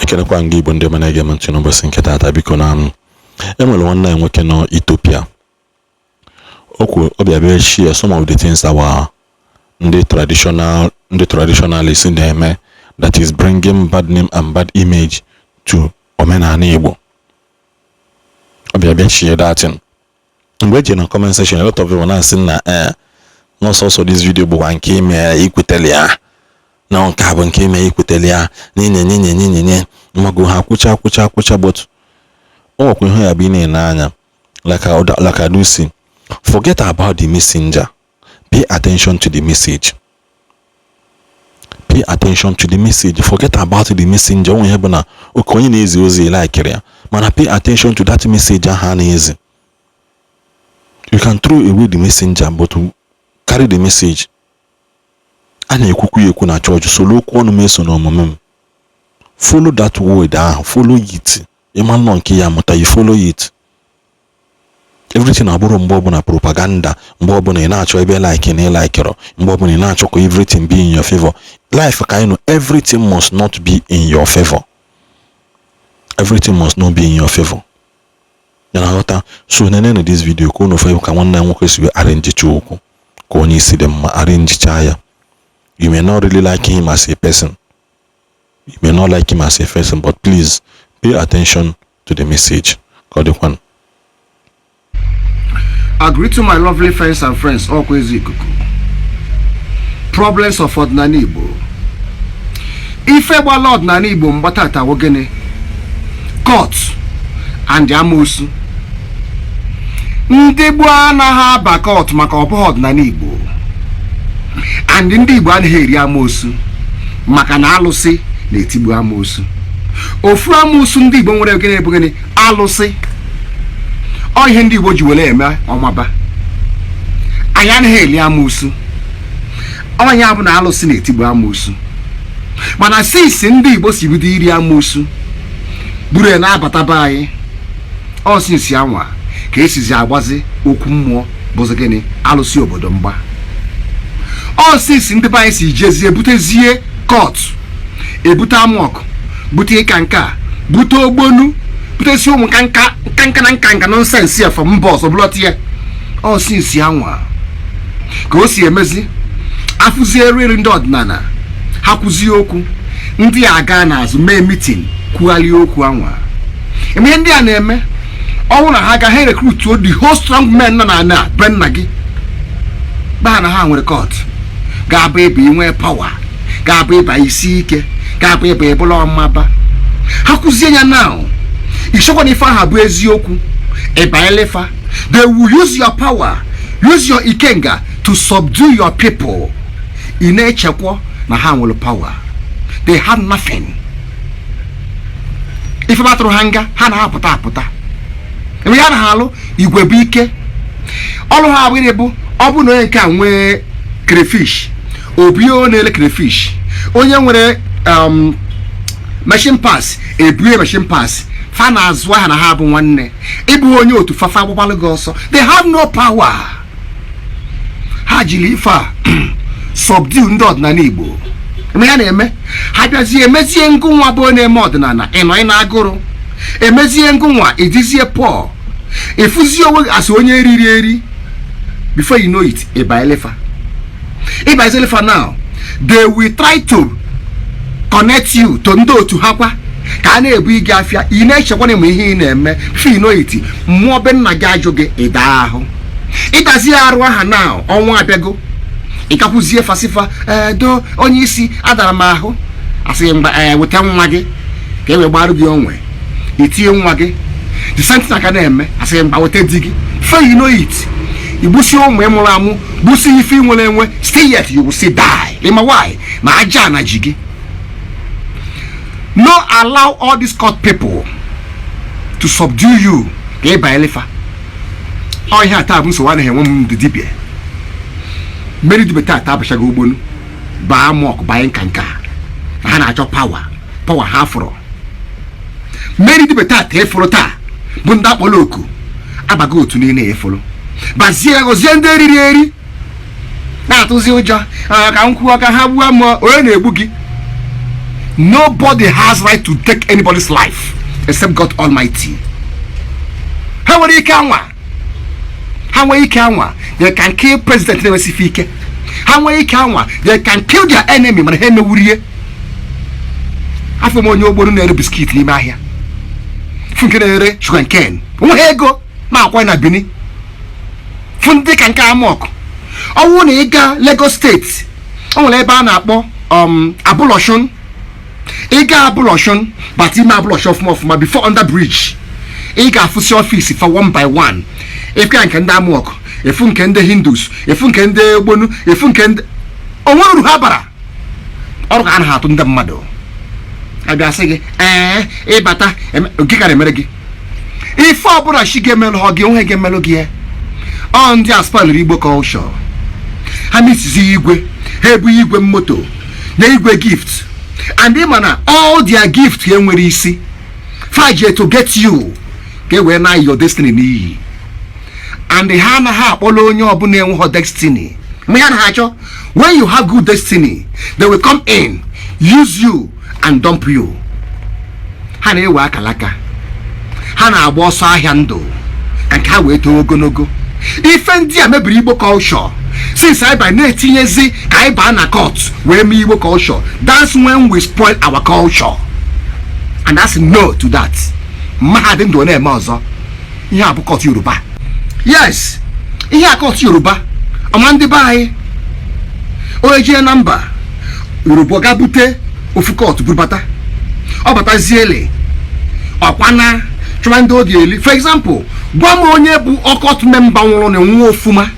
Ekenekwa m gị, Igbo ndị ọma na-ege m ntị n'ụbọchị nke taata. Biko, na m enwere nwanne anyị nwoke nọ Ethiopia. O kwu ọ bịa bịa share some of the things our ndị traditional, ndị traditionalists na-eme that is bringing bad name and bad image to omenala Igbo. Ọ bịa bịa share that thing. Mgbe eji na comment section, a lot of people na-asị na ee, n'ọsọsọ this video bụkwa nke ime ikwetele ya, na nke a bụ nke ime ikwetele ya n'inye nye nye nye nye mmago ha kwụcha kwụcha kwụcha. But o nwekwa ihe ya bụ ị na-ene anya, like I do see, forget about the messenger, pay attention to the message. Pay attention to the message, forget about the messenger. O nwere ihe bụ na oke onye na-ezi ozi likere ya, mana pay attention to that message ahụ a na-ezi. You can throw away the messenger, but carry the message. A na-ekwukwu ya ekwu na chọọchị, soro okwu ọnụ m eso n'omume m. Follow that word ahụ, follow it. Ịma nnọọ nke ya mụta, you follow it. Everything abụrụ mgbe ọbụla propaganda, mgbe ọbụla ị na-achọ ebe like na ị likerọ, mgbe ọbụla ị na-achọ ka everything be in your favor. Life ka anyị nọ, everything must not be in your favor. Everything must not be in your favor. Ya na ghọta. So nenenu this video ka unu fụ ka nwanne ya nwoke si wee arrangecha okwu ka onye isi dị mma arrangecha ya. You may not really like him as a person, you may not like him as a person, but please pay attention to the message. Ka ọ dịkwanụ. I greet to my lovely friends and friends, ọkwa ezi ikuku. Problems of ọdịnala Igbo. Ife gbala ọdịnala Igbo mgbatata wụ gịnị? Cult and amoosu. Ndị gboo anaghị aba cult maka ọ bụghị ọdịnala Igbo. And ndị Igbo anaghị eri amoosu maka na alụsị na-etigbu amoosu. Ofu amoosu ndị Igbo nwere gịnị bụ gịnị? Alụsị. Ọ ihe ndị Igbo ji were eme ọmaba. Anyị anaghị eli amoosu. Ọnya bụ na alụsị na-etigbu amoosu. Mana since ndị Igbo si bido iri amoosu buru ya na-abata be anyị, ọ since anwa ka esizi agbazi okwu mmụọ bụzi gịnị? Alụsị obodo mgba. Ọ since ndị be anyị si jezie butezie cult, ebute amok, bute ịka nka, bute ogbonu, butesi ụmụ nka nka nka nka na nka nka nonsense ya from mba ọzọ bụlọta ya. Ọ since anwa ka o si emezi afụzie eriri ndị ọdịnala ha kwụzie okwu, ndị a aga n'azụ mee meeting kwugharịa okwu anwa. Eme ihe ndị a na-eme ọnwụ na ha agaghị recruituo the whole strong men nọ na ana be nna gị baa na ha nwere cult ga-abụ ịba inwe power, ga-abụ ịba isi ike, ga-abụ ịba ịbụla ọmaba. Ha kwụzie ya now, ichekwa na ife ahụ bụ eziokwu, ịba elefa. They will use your power, use your ikenga to subdue your people. Ị na-echekwa na ha nwere power, they have nothing. Ife batụrụ ha nga ha na-apụta apụta ebe ya na ha alụ igwe bụ ike ọrụ ha abụghị bụ ọ bụ na onye nke a nwee crayfish, obi na-ele crayfish, onye nwere machine parts ebue machine parts, fa na-azụ aha na ha bụ nwanne. Ịbụ onye otu fafa agbagbalụ gị ọsọ. They have no power. Ha jiri ife a subdue ndị ọdịnala Igbo. Eme ya na-eme ha bịazie emezie ngụnwa bụ onye na-eme ọdịnala ịnọ ị na-agụrụ emezie ngụnwa idizie pọl ịfụzie onwe gị asị onye eriri eri. Before you know it, ịba elefa, ịba elefa. Now they will try to connect you to ndị otu ha kwa ka a na-ebu ịga afịa. Ị na-echekwa na ịma ihe ị na-eme. Before you know it, mmụọ be nna gị ajụ gị, ịda ahụ, ịdazi arụ aha na ọnwa abịago, ịgakwuzie fasifa do onye isi adara m ahụ, asịghị mgba ee weta nwa gị ka e wee gbarụ gị onwe, itinye nwa gị. The same thing aka na-eme, asịghị mgba weta di gị. Before you know it, igbusi ụmụ ị mụrụ amụ, gbusi ife ị nwere enwe. Still yet you will still die. Ịma why? Na aja na ji gị. No allow all these cult people to subdue you ka ị banye lefa. Ọ ihe a taa bụ nsogbu anaghị enwe m. Ndị dibịa mmeri dibịa taa taa abachago ugbonu baa mọk banye nka nka na ha na-achọ power, power ha fụrụ. Mmeri dibịa taa taa efuru taa bụ ndị akpọrọ oku abago otu niile efuru bazie gọzie ndị eriri eri na-atụzi ụjọ. "Ah, ka m kwuo ka ha gbuo m." Onye na-egbu gị? Nobody has right to take anybody's life except God Almighty. Ha nwere ike anwa, ha nwere ike anwa, they can kill president na-enwesife ike. Ha nwere ike anwa, they can kill their enemy, mana ha emewurie. Afọ m onye ogbonu na-ere biscuit n'ime ahịa, fụ nke na-ere sugar cane, onweghị ego na-akwa na Benin, fụ ndị ka nke amok. Ọnwụ na ị gaa Lagos State, o nwere ebe a na-akpọ Abule Osun. Ị gaa Abule Osun, bata ime Abule Osun ọfụma ọfụma, before under bridge, ị ga-afụsi office fa one by one. Efu ya nke ndị amok, efu nke ndị Hindus, efu nke ndị ogbonu, efu nke ndị onwere uru ha bara. Ọrụ ka a na atụ ndị mmadụ abịa sị gị, ee, ịbata nke ka na-emere gị ife ọbụla chi ga-emelụ ha gị, onwe ga-emelụ gị ya. Ọ ndị a spoilere Igbo culture. Ha misizi igwe, ha ebu igwe moto na igwe gift, and ị ma na all their gift enwere isi faje to get you ka e wee na your destiny n'iyi. And ha anaghị akpọla onye ọbụla enweghị destiny mgbe ha anaghị achọ. When you have good destiny, they will come in, use you and dump you. Ha na-ewe akalaka, ha na-agba ọsọ ahịa ndụ ka nke ha wee too ogologo. Ife ndị a mebiri Igbo culture since anyị baa na-etinyezi ka anyị baa na cult wee mee Igbo culture. That's when we spoil our culture, and that's no to that. Mahadum ndụ na-eme ọzọ. Ihe a bụ cult Yoruba. Yes, ihe a cult Yoruba. Ọma ndị be anyị, onye jee na mba Yoruba ga bute ofu cult burubata, ọ bataziele ọkwana chọba ndị oge eli. For example, gwa m onye bụ occult member nwụrụ na nwa ofuma.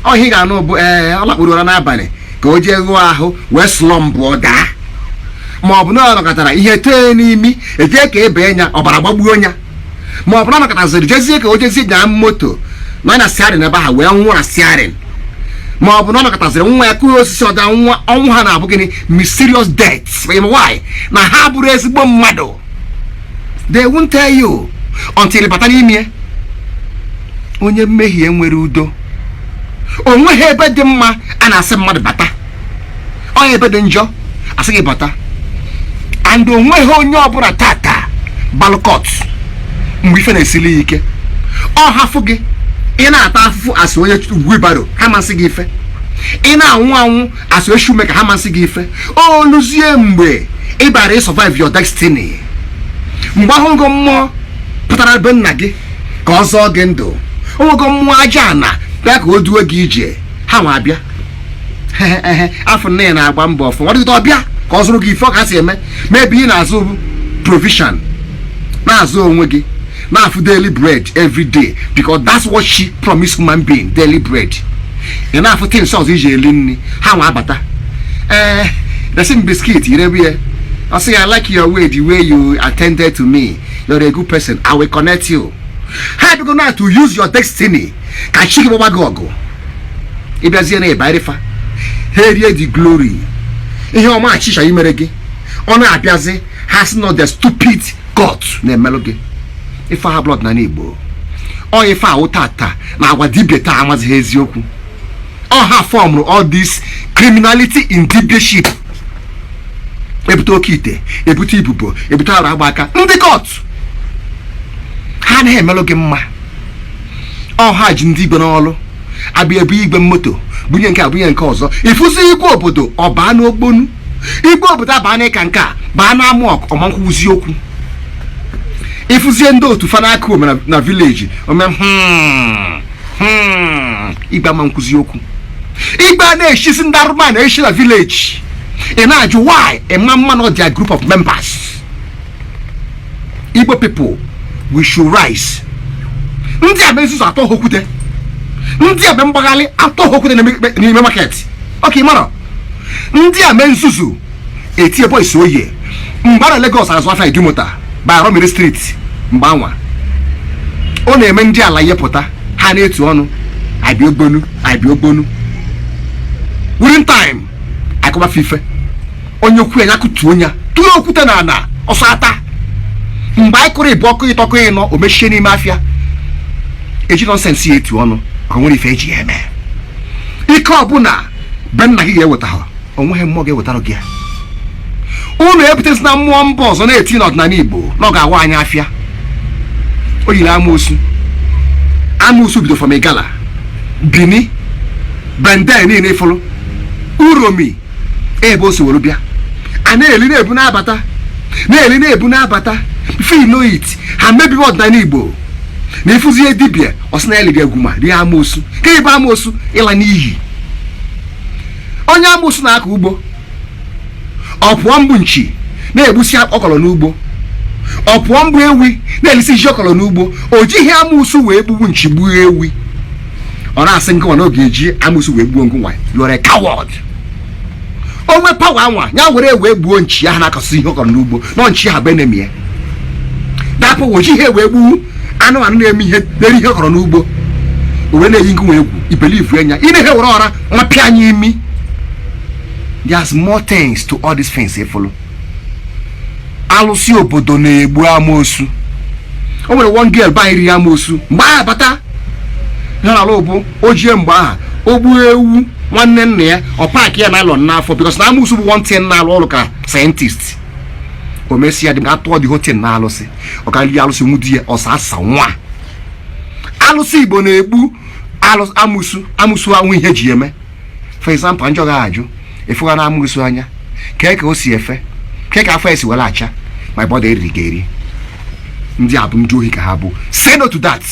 Ọhịa ga-anụ bụ ee, ọ lakpuru ụra n'abalị ka o jee ghụọ ahụ wee slumbụọ daa, ma ọ bụ na ọ nọkọtara ihe tee n'imi, ejee ka ebe ya ọbara gbagbuo ya, ma ọ bụ na ọ nọkọtaziri jezie ka o jezie nyaa moto na na steering ebe ahụ wee nwụọ na steering, ma ọ bụ na ọ nọkọtaziri nwa ya kụọ osisi ọda nwa. Ọnwụ ha na-abụ gịnị? Mysterious death. Why? Na ha bụrụ ezigbo mmadụ, they won't tell you until bata n'ime ya. Onye mmehie nwere udo, o nweghị ebe dị mma a na-asị mmadụ bata. Ọ ebe dị njọ asị gị bata. And o nweghị onye ọbụla tata balụ cult mgbe ife na-esili ya ike. Ọ hafụ gị, ị na-ata afụfụ asị onye wheelbarrow, ha masị gị ife. Ị na-anwụ anwụ asị onye shoemaker, ha masị gị ife. Oluzie mgbe ị bara ị survive your destiny, mgbe ahụgo mmụọ pụtara be nna gị ka ọ zọọ gị ndụ, onwego mmụọ aja ana bịa ka o duo gị ije, ha nwa abịa afọ nne ya na-agba mbọ ọfụma, ọ dịgide ọbịa ka ọ zụrụ gị ife. Ọ ka si eme maybe ị na-azụ provision, na-azụ onwe gị, na-afụ daily bread every day, because that's what she promised human being, daily bread. Ị na-afụ things ọzọ iji eli nri, ha nwa abata, ee, resi m biscuit, irebu ya. Ọ sị ya, "I like your way, the way you attended to me. You're a good person. I will connect you." Ha ebigo now to use your destiny ka chi gị gbagba gị ọgụ. Ịbịazie na ịbarifa, ha erie the glory. Ihe ọma achịcha imere gị, ọ na-abịazi, ha sị na the stupid god na-emelụ gị ife. Ha blood na Igbo ọ ife ahụ tata na agwa dibia taa amazighị eziokwu. Ọ ha formụrụ all this criminality in dibiaship. Ebute oke ite, ebute ibubo, ebute arụ agba aka. Ndị cult ha anaghị emelụ gị mma. Ọ ha ji ndị igwe n'ọlụ abịa ebu igwe moto, bunye nke a, bunye nke ọzọ. Ịfụzi igwe obodo, ọ baa n'ogbonu igwe obodo, abaa n'ịka nke a, baa na amụọk ọmankwụzi okwu. Ịfụzie ndị otu fanaka ome na village ome igwe ama nkwụzi okwu. Igwe a na-eshisi ndị arụma na-eshi na village. Ị na-ajụ why? Ịma mma na their group of members. Igbo people, we should rise. Ndị a bụ nzuzu atọ ha okwute, ndị a bụ mgbagharị atọ ha okwute n'ime market. Ok, mara ndị a mee nzuzu etie boys oye. Mgbe a na Lagos azụ afịa Idumota by Romiri Street, mgbe anwa ọ na-eme, ndị ala ihe pụta, ha na-etu ọnụ abịa ogbonu, abịa ogbonu. Within time akọbafe ife onye kwu ya kụtuo ya, tụọ okwute na ana ọsọ ata. Mgbe anyị kụrụ ịbụ ọkụ ịtọkụ ịnọ, o mechie n'ime afịa eji nonsense ya etu ọnụ ka o nwere ife eji ya eme. Ike ọbụla be nna gị ga-eweta ha, onweghị mmụọ ga-ewetara gị ya. Unu ebutezi na mmụọ mba ọzọ na-eti n'ọdịnala Igbo na ọ ga-awa anyị afịa. O yiri amoosu. Amoosu bido from Igala, Bini, Bendel niile fụrụ Uromi, ebe o si were bịa. A na-eli na-ebu na-abata, na-eli na-ebu na-abata. Before you know it, ha mebiwe ọdịnala Igbo. Na ịfụzie dibịa, ọ sị na ya liri egwuma, rie amoosu. Ka ebe amoosu ịla n'iyi. Onye amoosu na-akọ ugbo, ọ pụọ mbụ nchi na-egbusi ọkọrọ n'ugbo, ọ pụọ mbụ ewi na-elisi ji ọkọrọ n'ugbo. O jighị amoosu wee gbugbu nchi, gbuo ewi. Ọ na-asị ngụnwa na ọ ga-eji amoosu wee gbuo ngụnwa. You are a coward. Onwe power anwa ya were wee gbuo nchi ahụ na-akọsị ihe ọkọrọ n'ugbo nọ. Nchi ha bụ enemy ya. Dapụ, o jighị wee gbuo anụmanụ na-eme ihe, na-eri ihe ọkọrọ n'ugbo. O wee na-eyi ngụnwa egwu ibelivu enya ị na-ehe were ọra mapịa anya imi. There's more things to all these things. Efolo alụsị obodo na-egbu amoosu. O nwere one girl be anyị riri amoosu. Mgbe aha bata ihe na ala bụ o jie, mgbe aha o gbuo ewu nwanne nna ya, ọ paakị ya nylon n'afọ, because na amoosu bụ one thing na-alụ ọrụ ka scientist. O mesịa dị atụọ the whole thing na alụsị, ọ ka rie alụsị nwudi ya ọsa asa nwa. Alụsị Igbo na-egbu alụsị amusu. Amusu anwụ ihe ji eme. For example, njọ ga-ajụ ịfụga na amusu anya kee ka o si efe, kee ka afọ esi were acha. My brother, eriri ga eri. Ndị a bụ ndị ohi ka ha bụ. Say no to that.